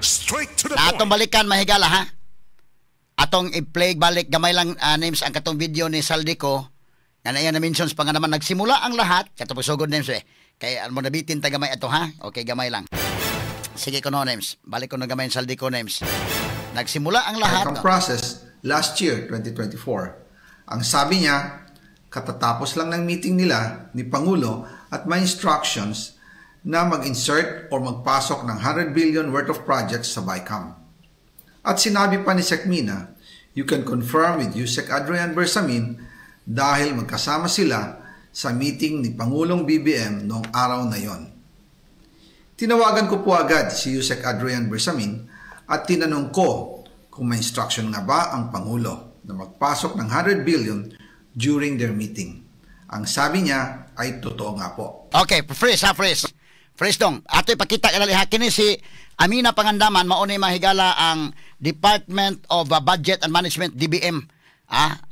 Straight to the Na atong point. balikan mahigala ha. Atong i-play balik gamay lang names ang katong video ni Saldico. Nga na yan na mentions pa nga naman nagsimula ang lahat. Katong pagsugod names Kaya mo nabitin ta gamay ato ha. Okay, gamay lang. Sige ko no names. Balik ko na gamay ng Saldico names. Nagsimula ang lahat. Ang process last year, 2024. Ang sabi niya, katatapos lang ng meeting nila ni Pangulo at may instructions na mag-insert or magpasok ng 100 billion worth of projects sa BICAM. At sinabi pa ni Sec Mina, you can confirm with Yusek Adrian Bersamin dahil magkasama sila sa meeting ni Pangulong BBM noong araw na yon. Tinawagan ko po agad si Yusek Adrian Bersamin at tinanong ko kung may instruction nga ba ang Pangulo na magpasok ng 100 billion during their meeting. Ang sabi niya ay totoo nga po. Okay, freeze ha, freeze. Freeze dong. Ato ipakita kanali ha. Kini si Amina Pangandaman, maunay mahigala ang Department of Budget and Management, DBM.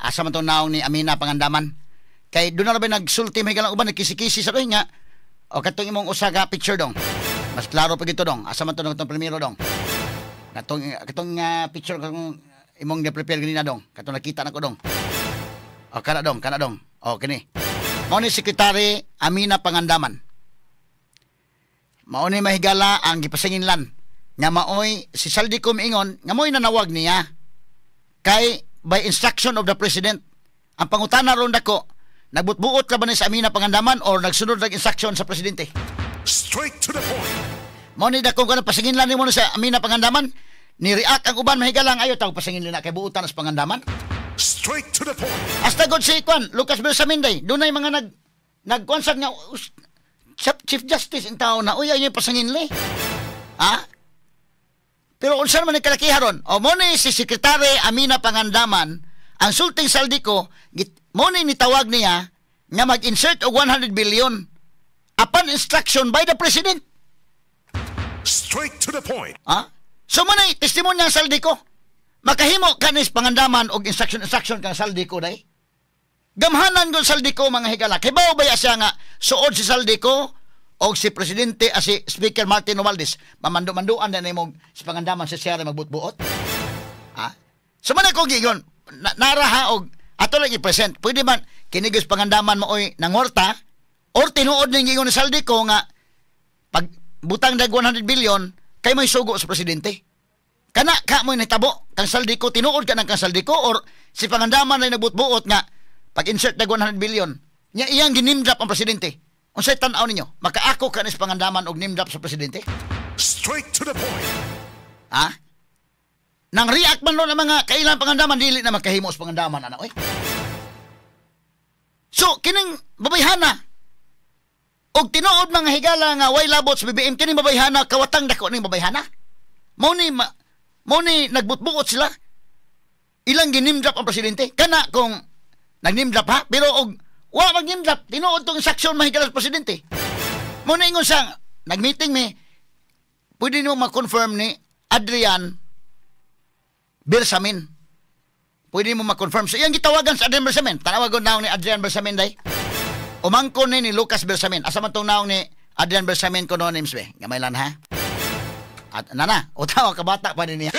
Asa man itong naong ni Amina Pangandaman. Kay doon na rin nagsulti mahigala uban, nagkisi-kisi sa rin nga. O katong imong usaga picture dong. Mas klaro pa gito dong. Asa man itong primero dong. Katong picture kung imong na-prepare ganina dong. Katong nakita na ko dong. O kana dong. O kini. Mao ni Secretary Amina Pangandaman. Mao'y mahigala ang gipasinginlan nga maoy si Saldico miingon nga mao'y nanawag niya kay by instruction of the President. Ang pangutana ron dako, nagbutbuot ka ba ni sa Amina Pangandaman or nagsunod ng instruction sa Presidente? Straight to the point. Mao'y dako ka na pasinginlan ni mo sa Amina Pangandaman, ni-react ang uban mahigala ang ayo tawag pasinginlan na kay buutan sa Pangandaman. Straight to the point. Hasta god si Kwan, Lucas Bersamin day, dunay mga nagkonsag nga Chief Justice in tao na uy ay pasanginli. Pero unsa man ni kalakiharon? O mo ni si Secretary Amina Pangandaman, ang sulting Saldico, mo ni nitawag niya nga mag-insert og 100 billion upon instruction by the President. Straight to the point. So mo ni testimonya ang Saldico. Makahimo kanis Pangandaman og instruction kang Saldico day. Gamhanan gud Saldico mga higala. Kay bao baya siya nga suod si Saldico o si Presidente si Speaker Martin Romualdez mamando-manduan na nimo si Pangandaman sa siya magbutbuot. So man ko gigon naraha og ato lang i-present. Pwede man kinigos Pangandaman maoy nangorta or tinuod ning gigon ni Saldico nga pag butang dag 100 billion kay may sugo sa Presidente. Kana ka mo nitabo kang Saldico tinuod ka nang kang Saldico or si Pangandaman ay nagbutbuot nga pag-insert na 100 billion, niya iyang ginimdrap ang Presidente. Unsay tan-aw ninyo? Makaako ka nis Pangandaman og nimdrap sa Presidente? Straight to the point. Nang react man lo ng mga kailang Pangandaman, dili na makahimo sa Pangandaman, ana, oy. So, kining babayhana, og tinuod mga higala nga way labot sa BBM, kining babayhana, kawatang dako ning babayhana. Mao ni nagbutbuot sila. Ilang ginimdrap ang Presidente. Kana kung nagnimdrap ha, pero og wa magnimdrap, tinuod tong instruction mahigala sa Presidente. Muna ingon sa nagmeeting mi, pwede nimo ma-confirm ni Adrian Bersamin. Pwede mo ma-confirm. So iyang gitawagan sa Adrian Bersamin. Tanawagon naong ni Adrian Bersamin day. Umangkon ni Lucas Bersamin. Asa man tong naong ni Adrian Bersamin ko noon names be. Gamay lang ha. At nana, utawa ka bata pa din niya.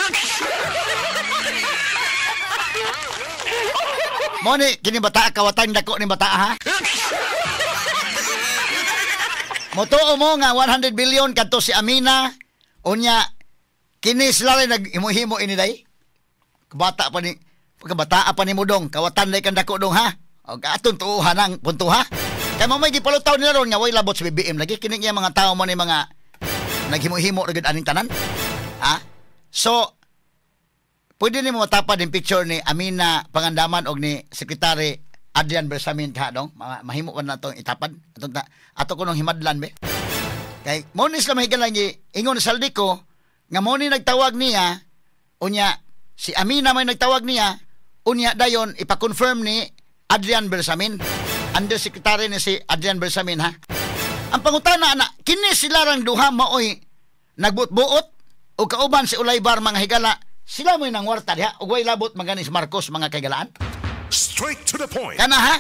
Mo ni kini bata kawatan dako ni bata ha. Motuo mo nga 100 billion kadto si Amina unya kini sila rin nag-himo-himo ini day. Kabata pa ni mo dong kawatan day kan dako dong ha. O aton tuuhan ang punto ha. Kay mo may gipalutaw nila ron nga way labot sa BBM lagi kini nga mga tao mo ni mga naghimo-himo ra gid aning tanan. So pwede ni mo matapad yung picture ni Amina Pangandaman o ni Secretary Adrian Bersamin ka dong. Mahimo ka na itong itapad. Ato ko nung himadlan be. Kay monis lang mahigan lang ingon ni Saldico nga mo ni nagtawag niya unya si Amina may nagtawag niya unya dayon ipa-confirm ni Adrian Bersamin. Undersecretary ni si Adrian Bersamin ha. Ang pangutana na kini sila rang duha maoy nagbutbuot o kauban si Ulaybar mga higala. Sila mo nang warta diha ug way labot maganis Marcos mga kagalaan. Straight to the point. Kana ha?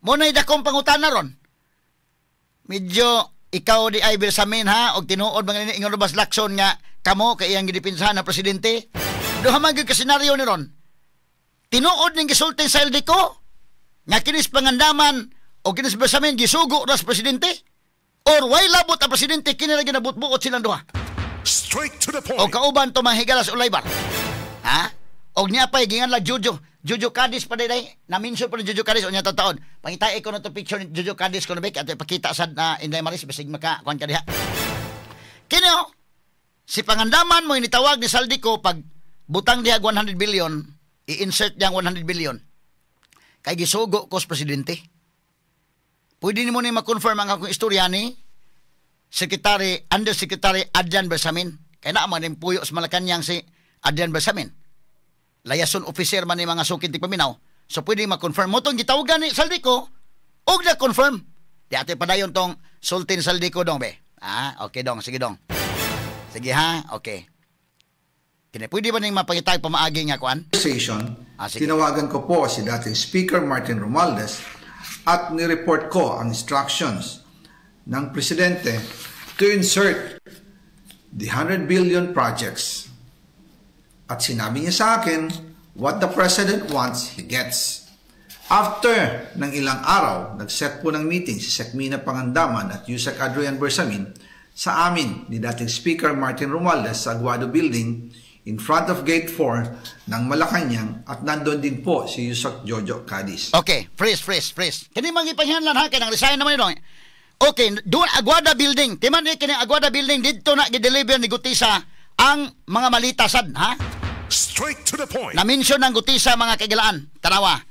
Mo nay dakong pangutana ron. Medyo ikaw di ay Bersamin ha og tinuod mga ingon Robas Lacson nga kamo kay iyang gidipinsahan na presidente. Duha man gyud ka senaryo ni ron. Tinuod ning gisulti sa LDCO nga kinis pangandaman o kinis basamin gisugo ras presidente or way labot ang presidente kini ra ginabut-buot silang duha. Straight to the point. O kauban to mahigalas ulaybar. Ha? Og niya pay gingan lag Jojo Cadiz pa day na-mention pa ni Jojo Cadiz unya taon. Pangitay ko na to picture ni Jojo Cadiz ko na bek ato ipakita sad na Inday Maris basig maka kuan ka diha. Kini si pangandaman mo initawag ni Saldico pag butang diha 100 billion, i-insert diyang 100 billion. Kay gisugo ko sa presidente. Pwede ni mo ni ma-confirm ang akong istorya ni Undersecretary Adrian Bersamin. Kaya naman yung puyo sa Malacanang si Adrian Bersamin. Layason officer man ni mga sukid ti paminaw. So pwede ma-confirm mo itong gitawagan ni Saldico og na-confirm. Di ate padayon tong sultin Saldico dong be. Okay dong. Sige dong. Sige ha. Okay. Kini pwede ba ning mapangitay pamaagi nga kuan? Tinawagan ko po si dating Speaker Martin Romualdez at ni-report ko ang instructions ng Presidente to insert the 100 billion projects. At sinabi niya sa akin, what the President wants, he gets. After ng ilang araw, nag-set po ng meeting si Sekmina Pangandaman at Yusek Adrian Bersamin sa amin ni dating Speaker Martin Romualdez sa Aguado Building in front of Gate 4 ng Malacanang at nandun din po si Yusek Jojo Cadiz. Okay, freeze. Kini mangipanghyanlan ha, kaya nang resign naman ito. Okay, doon Aguada Building. Timan ni kini Aguada Building, dito na gideliver ni Gutisa ang mga malita sad, ha? Straight to the point. Na-mention ng Gutisa mga kagalaan. Tanawa.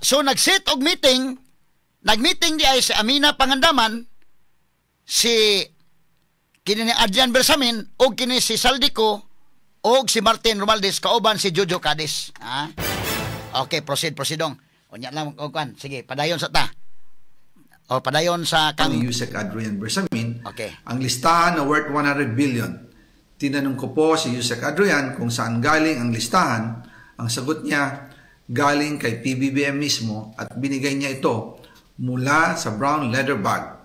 So nag-set og meeting, nag-meeting di ay si Amina Pangandaman, si kini ni Adrian Bersamin, o kini si Saldico, o si Martin Romualdez, kauban si Jojo Cadiz. Okay, proceed dong. Unya lang kuan. Sige, padayon sa ta. O padayon sa kang ni Yusek Adrian Bersamin. Okay. Ang listahan na worth 100 billion. Tinanong ko po si Yusek Adrian kung saan galing ang listahan. Ang sagot niya, galing kay PBBM mismo at binigay niya ito mula sa brown leather bag.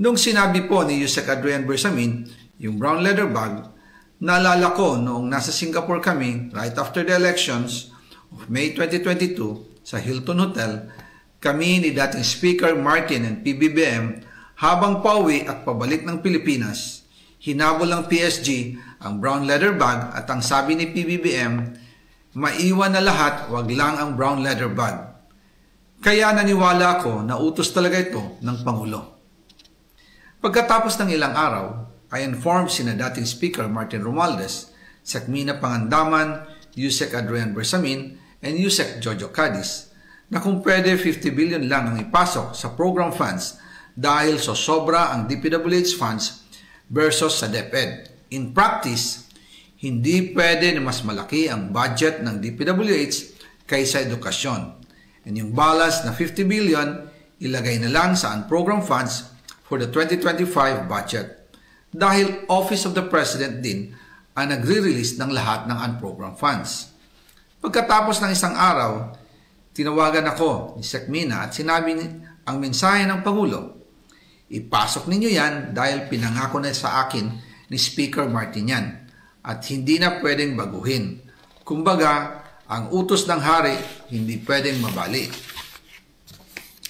Nung sinabi po ni Yusek Adrian Bersamin, yung brown leather bag, naalala ko noong nasa Singapore kami right after the elections of May 2022 sa Hilton Hotel, kami ni dating Speaker Martin and PBBM habang pauwi at pabalik ng Pilipinas, hinabol ng PSG ang brown leather bag at ang sabi ni PBBM, maiwan na lahat, wag lang ang brown leather bag. Kaya naniwala ako na utos talaga ito ng Pangulo. Pagkatapos ng ilang araw, I informed sina dating Speaker Martin Romualdez, Sekmina Pangandaman, Yusek Adrian Bersamin, and Yusek Jojo Cadiz na kung pwede 50 billion lang ang ipasok sa program funds dahil so sobra ang DPWH funds versus sa DepEd. In practice, hindi pwede na mas malaki ang budget ng DPWH kaysa edukasyon. And yung balance na 50 billion, ilagay na lang sa program funds for the 2025 budget. Dahil Office of the President din ang nagre-release ng lahat ng unprogrammed funds. Pagkatapos ng isang araw, tinawagan ako ni Sekmina at sinabi ang mensahe ng Pangulo. Ipasok ninyo yan dahil pinangako na sa akin ni Speaker Martin yan at hindi na pwedeng baguhin. Kumbaga, ang utos ng hari hindi pwedeng mabali.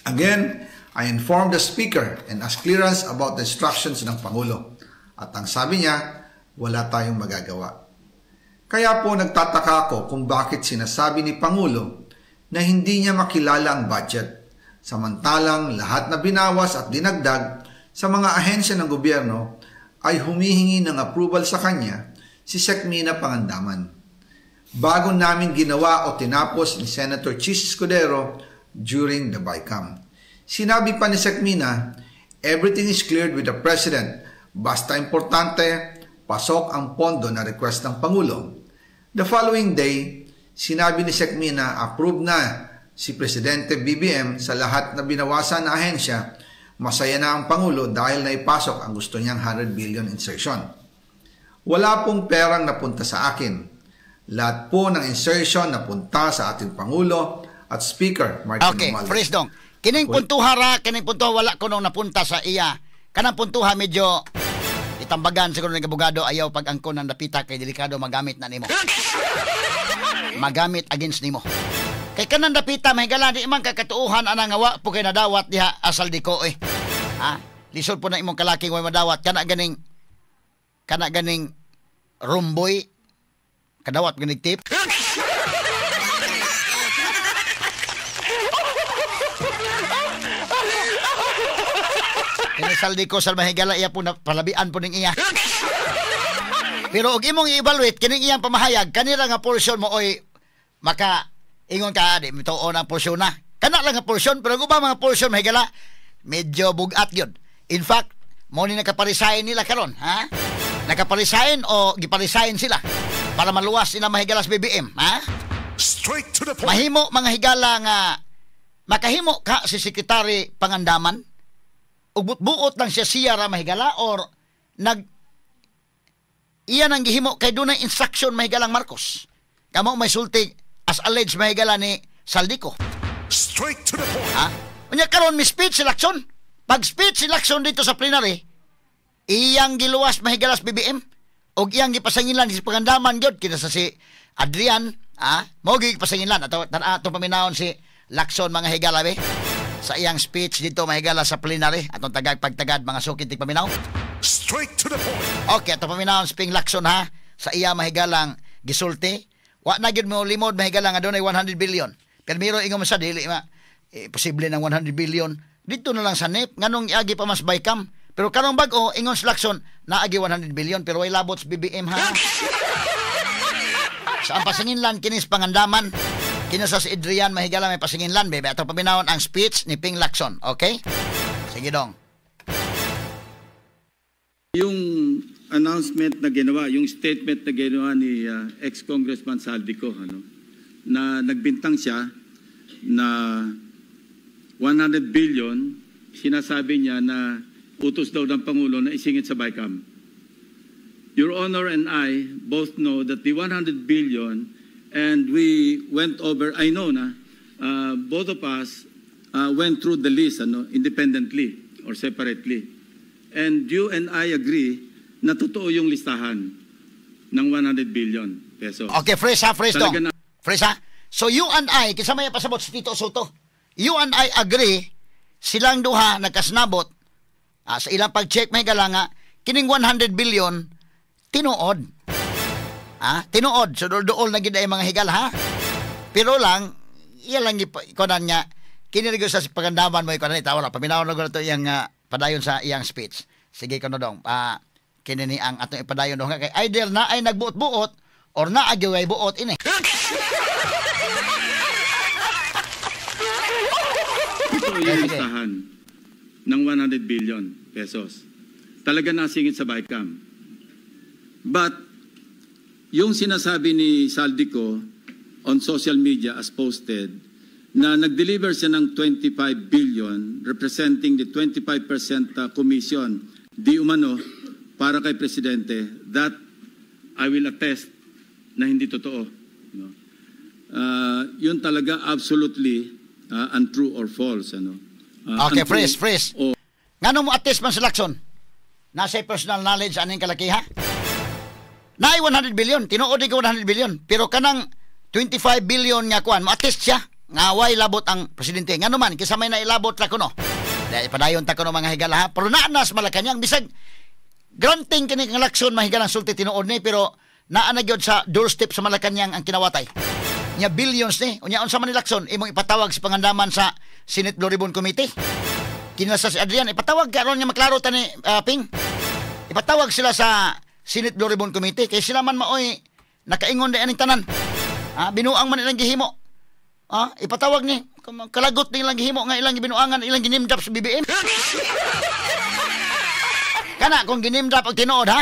Again, I informed the Speaker and asked clearance about the instructions ng Pangulo. At ang sabi niya, wala tayong magagawa. Kaya po nagtataka ako kung bakit sinasabi ni Pangulo na hindi niya makilala ang budget. Samantalang lahat na binawas at dinagdag sa mga ahensya ng gobyerno ay humihingi ng approval sa kanya si Sekmina Pangandaman. Bago namin ginawa o tinapos ni Senator Chis Escudero during the BICAM. Sinabi pa ni Sekmina, everything is cleared with the President. Basta importante, pasok ang pondo na request ng Pangulo. The following day, sinabi ni Sekmina, approve na si Presidente BBM sa lahat na binawasan na ahensya. Masaya na ang Pangulo dahil naipasok ang gusto niyang 100 billion insertion. Wala pong perang napunta sa akin. Lahat po ng insertion napunta sa ating Pangulo at Speaker Martin Romualdez. Okay, freeze dong. Kining puntuha wala ko nung napunta sa iya. Kanang puntuha medyo Itambagan siguro ng abogado ayaw pag-angkon ng dapita kay delikado magamit na nimo. Magamit against nimo. Kay kanang dapita mahigala di man kakatuuhan anang awa po kay nadawat diha asal di ko Ha? Lisod po na imong kalaking way madawat kana ganing rumboy kadawat ganing tip. Saldi ko sa mahigala iya po na palabian po ning iya. Pero og imong i-evaluate kining iyang pamahayag kanira nga portion mo oy maka ingon ka di mituon ang portion na. Kana lang nga portion pero ubang mga portion mahigala medyo bugat gyud. In fact, mo ni nakaparisayin nila karon, ha? Nakaparisayin o giparisayin sila para maluwas sila mahigala sa BBM, ha? Straight to the point. Mahimo mga higala nga makahimo ka si Sekretary Pangandaman ug buot lang siya ra mahigala or iyan ang gihimo kay dunay instruction mahigalang Marcos. Kamo may sulti as alleged mahigala ni Saldico. Straight to the point. Ha? Unya karon mi speech selection. Pag speech selection dito sa plenary, iyang giluwas mahigalas BBM og iyang gipasangilan si Pangandaman gyud kita sa si Adrian, mo gipasangilan ato paminawon si Lacson mga higala be sa iyang speech dito mahigala sa plenary atong pagtagad mga sukit tig paminaw. Straight to the point. Okay, ato paminawon si Ping Lacson ha sa iya mahigalang gisulti. Wa na gyud mo limod mahigala nga dunay 100 billion. Pero ingon sa dili posible ng 100 billion. Dito na lang sa NEP nganong iagi pa mas bycam. Pero karong bag-o ingon sa Lacson naagi 100 billion pero way labot sa BBM ha. Sa ang pasinginlan kinis Pangandaman. Kinasa si Adrian mahigala may pasinginlan bebe. Ato paminawon ang speech ni Ping Lacson. Okay? Sige dong. Yung announcement na ginawa, yung statement na ginawa ni ex-congressman Saldico, na nagbintang siya na 100 billion, sinasabi niya na utos daw ng Pangulo na isingit sa BICAM. Your Honor and I both know that the 100 billion, and we went over, I know na, both of us went through the list independently or separately. And you and I agree na totoo yung listahan ng 100 billion pesos. Okay, fresh Talaga dong. Fresh ha? So you and I, kisama yung pasabot si Tito Soto, you and I agree, silang duha nagkasnabot sa ilang pag-check may galanga, kining 100 billion, tinuod. Tinuod. So dool na gid ay mga higal ha. Pero lang, iya lang ikonan niya, kinirigo sa si Pangandaman mo ikonan ita wala paminaw na to iyang padayon sa iyang speech. Sige kono dong. Kinini ang atong ipadayon dong kay either na ay nagbuot-buot or na agay buot ini. Ito yung listahan ng 100 billion pesos. Talaga nasingit sa BICAM. But, yung sinasabi ni Saldico on social media as posted, na nag-deliver siya ng 25 billion representing the 25% commission di umano para kay Presidente, that I will attest na hindi totoo. Yun talaga absolutely untrue or false. Okay, fresh. Ngano mo attest man sa Lacson? Nasa personal knowledge aning kalakiha? Naay 100 billion, tinuod ko 100 billion, pero kanang 25 billion nga kuan, mo-attest siya nga way labot ang presidente. Ngano man kisa may nailabot ra kuno. Dai padayon ta kuno mga higala ha, pero naanas Malacañang bisag granting kini kang Lacson mahigalang sulti tinuod ni pero naa na gyud sa doorstep sa Malacañang ang kinawatay. Nya billions ni, unya unsa man ni Lacson imong ipatawag si Pangandaman sa Senate Blue Ribbon Committee. Kinasa si Adrian ipatawag karon nga maklaro ta ni Ping. Ipatawag sila sa Senate Blue Ribbon Committee kay sila man maoy nakaingon di aning tanan. Binuang man ilang gihimo. Ipatawag ni kalagot ni ilang gihimo nga ilang gibinuangan ilang ginimdap sa BBM. Kana kung ginimdap og tinuod ha.